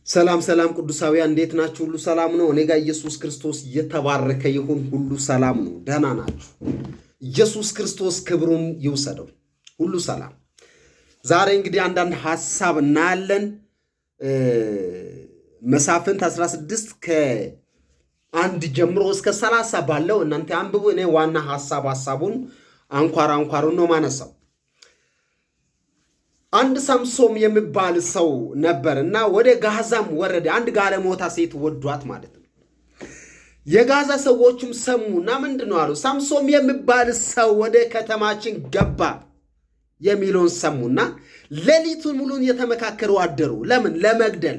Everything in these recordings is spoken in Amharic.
ሰላም ሰላም ቅዱሳውያን እንዴት ናችሁ? ሁሉ ሰላም ነው። እኔ ጋር ኢየሱስ ክርስቶስ እየተባረከ ይሁን። ሁሉ ሰላም ነው። ደህና ናችሁ? ኢየሱስ ክርስቶስ ክብሩን ይውሰደው። ሁሉ ሰላም። ዛሬ እንግዲህ አንዳንድ ሐሳብ እናያለን። መሳፍንት 16 ከ1 ጀምሮ እስከ 30 ባለው እናንተ አንብቡ። እኔ ዋና ሐሳቡን አንኳር አንኳሩን ነው ማነሳው። አንድ ሳምሶም የሚባል ሰው ነበር እና ወደ ጋዛም ወረደ። አንድ ጋለሞታ ሴት ወዷት ማለት ነው። የጋዛ ሰዎችም ሰሙ እና ምንድን ነው አሉ፣ ሳምሶም የሚባል ሰው ወደ ከተማችን ገባ የሚለውን ሰሙና ሌሊቱን ሙሉን የተመካከሩ አደሩ። ለምን? ለመግደል።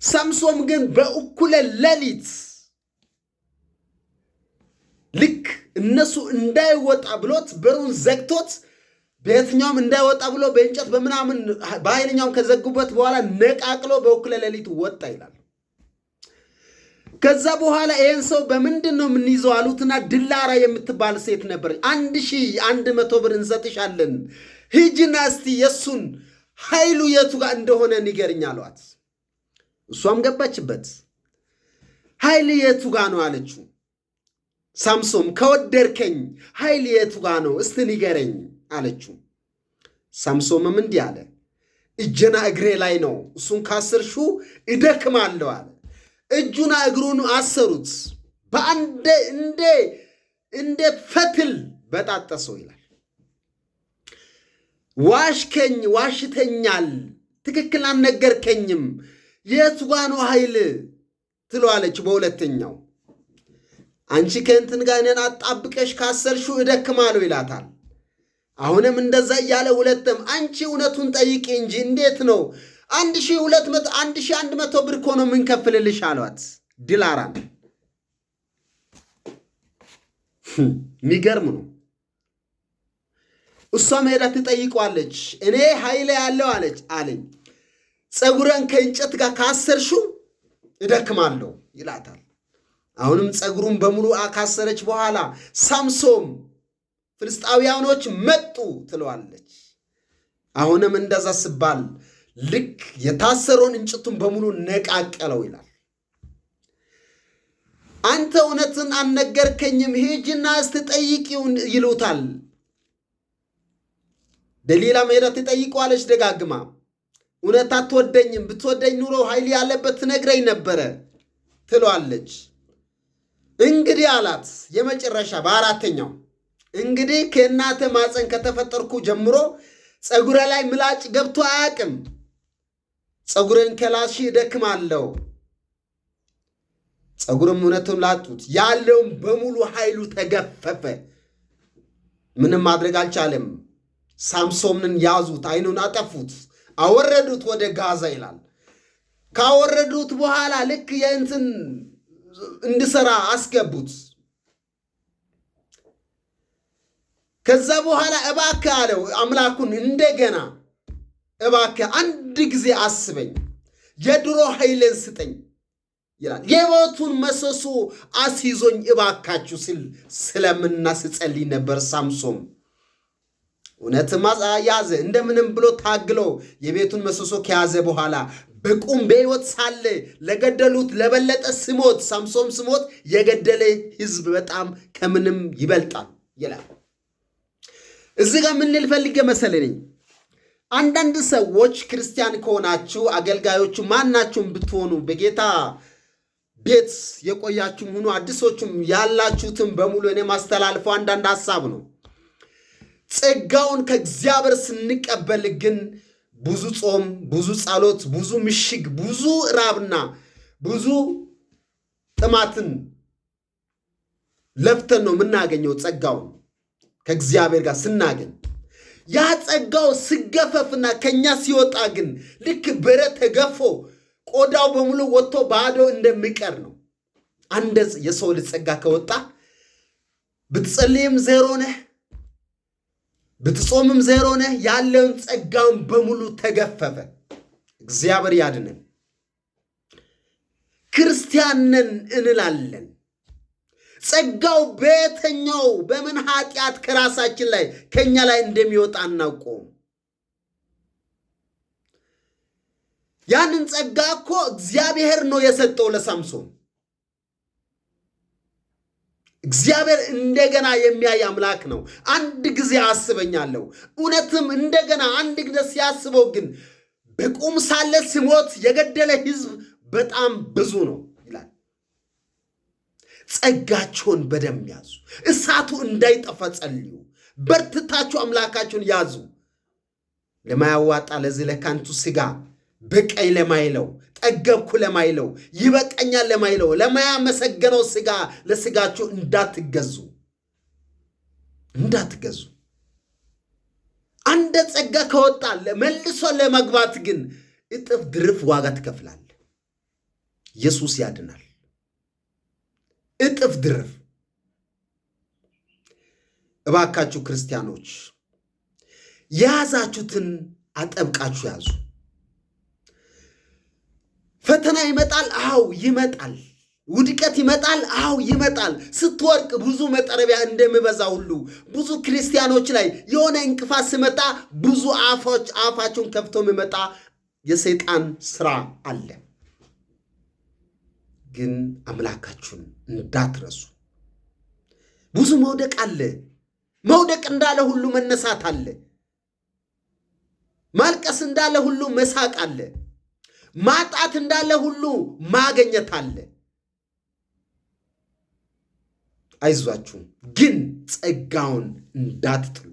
ሳምሶም ግን በእኩለ ሌሊት ልክ እነሱ እንዳይወጣ ብሎት በሩን ዘግቶት በየትኛውም እንዳይወጣ ብሎ በእንጨት በምናምን በኃይለኛውም ከዘጉበት በኋላ ነቃቅሎ በእኩለ ሌሊት ወጣ ይላል። ከዛ በኋላ ይህን ሰው በምንድን ነው የምንይዘው አሉትና ድላራ የምትባል ሴት ነበረች። 1100 ብር እንሰጥሻለን፣ ሂጂና እስቲ የእሱን ኃይሉ የቱ ጋር እንደሆነ ንገርኝ አሏት። እሷም ገባችበት። ኃይል የቱ ጋር ነው አለችው። ሳምሶም ከወደድከኝ ኃይል የቱ ጋር ነው እስቲ ንገረኝ አለችው። ሳምሶምም እንዲህ አለ፣ እጄና እግሬ ላይ ነው፣ እሱን ካሰርሹ እደክማለሁ አለ። እጁና እግሩን አሰሩት፣ በአንድ እንደ ፈትል በጣጠሰው ይላል። ዋሽከኝ፣ ዋሽተኛል፣ ትክክል አልነገርከኝም፣ የቱ ጋ ነው ኃይል ትለዋለች። በሁለተኛው አንቺ ከእንትን ጋር እኔን አጣብቀሽ ካሰርሹ እደክማለሁ ይላታል። አሁንም እንደዛ እያለ ሁለትም አንቺ እውነቱን ጠይቂ እንጂ እንዴት ነው 1200 1100 ብር እኮ ነው የምንከፍልልሽ አሏት። ድላራን የሚገርም ነው። እሷም ሄዳ ትጠይቋለች። እኔ ኃይሌ ያለው አለች አለኝ ፀጉረን ከእንጨት ጋር ካሰርሹ እደክማለሁ ይላታል። አሁንም ፀጉሩን በሙሉ ካሰረች በኋላ ሳምሶም ፍልስጣውያኖች መጡ ትለዋለች። አሁንም እንደዛ ስባል ልክ የታሰረውን እንጨቱን በሙሉ ነቃቀለው ይላል። አንተ እውነትን አልነገርከኝም፣ ሂጂና እስቲ ጠይቂው ይሉታል። ደሊላም ሄዳ ትጠይቀዋለች ደጋግማ። እውነት አትወደኝም፣ ብትወደኝ ኑሮ ኃይል ያለበት ትነግረኝ ነበረ ትለዋለች። እንግዲህ አላት የመጨረሻ በአራተኛው እንግዲህ ከእናተ ማፀን ከተፈጠርኩ ጀምሮ ፀጉሬ ላይ ምላጭ ገብቶ አያውቅም። ፀጉሬን ከላሽ እደክማለሁ። ፀጉርም እውነቱን ላጡት፣ ያለውም በሙሉ ኃይሉ ተገፈፈ። ምንም ማድረግ አልቻለም። ሳምሶምን ያዙት፣ አይኑን አጠፉት፣ አወረዱት ወደ ጋዛ ይላል። ካወረዱት በኋላ ልክ የእንትን እንድሰራ አስገቡት። ከዛ በኋላ እባክህ አለው አምላኩን እንደገና እባክህ አንድ ጊዜ አስበኝ፣ የድሮ ኃይሌን ስጠኝ ይላል። የቤቱን ምሰሶ አስይዞኝ እባካችሁ ሲል ስለምንና ስጸልይ ነበር ሳምሶም። እውነትም ያዘ። እንደምንም ብሎ ታግሎ የቤቱን ምሰሶ ከያዘ በኋላ በቁም በሕይወት ሳለ ለገደሉት ለበለጠ ስሞት ሳምሶም ስሞት የገደለ ሕዝብ በጣም ከምንም ይበልጣል ይላል። እዚህ ጋር ምን ልል ፈልጌ መሰለኝ፣ አንዳንድ ሰዎች ክርስቲያን ከሆናችሁ አገልጋዮቹ ማናችሁም ብትሆኑ በጌታ ቤት የቆያችሁም ሁኑ አዲሶቹም ያላችሁትም በሙሉ እኔ ማስተላልፈው አንዳንድ ሐሳብ ነው። ጸጋውን ከእግዚአብሔር ስንቀበል ግን ብዙ ጾም፣ ብዙ ጸሎት፣ ብዙ ምሽግ፣ ብዙ ራብና ብዙ ጥማትን ለፍተን ነው የምናገኘው። ጸጋውን ከእግዚአብሔር ጋር ስናገኝ ያ ጸጋው ስገፈፍና ከኛ ሲወጣ ግን ልክ ብረት ተገፎ ቆዳው በሙሉ ወጥቶ ባዶ እንደሚቀር ነው። አንድ የሰው ልጅ ጸጋ ከወጣ ብትጸልይም ዜሮ ነህ፣ ብትጾምም ዜሮ ነህ። ያለውን ጸጋውን በሙሉ ተገፈፈ። እግዚአብሔር ያድነን። ክርስቲያን ነን እንላለን። ጸጋው በየትኛው በምን ኃጢአት ከራሳችን ላይ ከኛ ላይ እንደሚወጣ አናውቀውም። ያንን ጸጋ እኮ እግዚአብሔር ነው የሰጠው ለሳምሶን። እግዚአብሔር እንደገና የሚያይ አምላክ ነው። አንድ ጊዜ አስበኛለሁ። እውነትም እንደገና አንድ ጊዜ ሲያስበው ግን በቁም ሳለ ሲሞት የገደለ ሕዝብ በጣም ብዙ ነው ይላል። ጸጋችሁን በደንብ ያዙ። እሳቱ እንዳይጠፋ ጸልዩ። በርትታችሁ አምላካችሁን ያዙ። ለማያዋጣ ለዚህ ለከንቱ ሥጋ በቀይ ለማይለው፣ ጠገብኩ ለማይለው፣ ይበቀኛል ለማይለው፣ ለማያመሰገነው ሥጋ ለሥጋችሁ እንዳትገዙ እንዳትገዙ። አንድ ጸጋ ከወጣ መልሶ ለመግባት ግን እጥፍ ድርፍ ዋጋ ትከፍላለህ። ኢየሱስ ያድናል። እጥፍ ድርፍ። እባካችሁ ክርስቲያኖች የያዛችሁትን አጠብቃችሁ ያዙ። ፈተና ይመጣል። አው ይመጣል። ውድቀት ይመጣል። አው ይመጣል። ስትወርቅ ብዙ መጠረቢያ እንደሚበዛ ሁሉ ብዙ ክርስቲያኖች ላይ የሆነ እንቅፋት ሲመጣ ብዙ አፎች አፋቸውን ከፍቶ የሚመጣ የሰይጣን ስራ አለ። ግን አምላካችሁን እንዳትረሱ። ብዙ መውደቅ አለ። መውደቅ እንዳለ ሁሉ መነሳት አለ። ማልቀስ እንዳለ ሁሉ መሳቅ አለ። ማጣት እንዳለ ሁሉ ማገኘት አለ። አይዟችሁ፣ ግን ጸጋውን እንዳትጥሉ።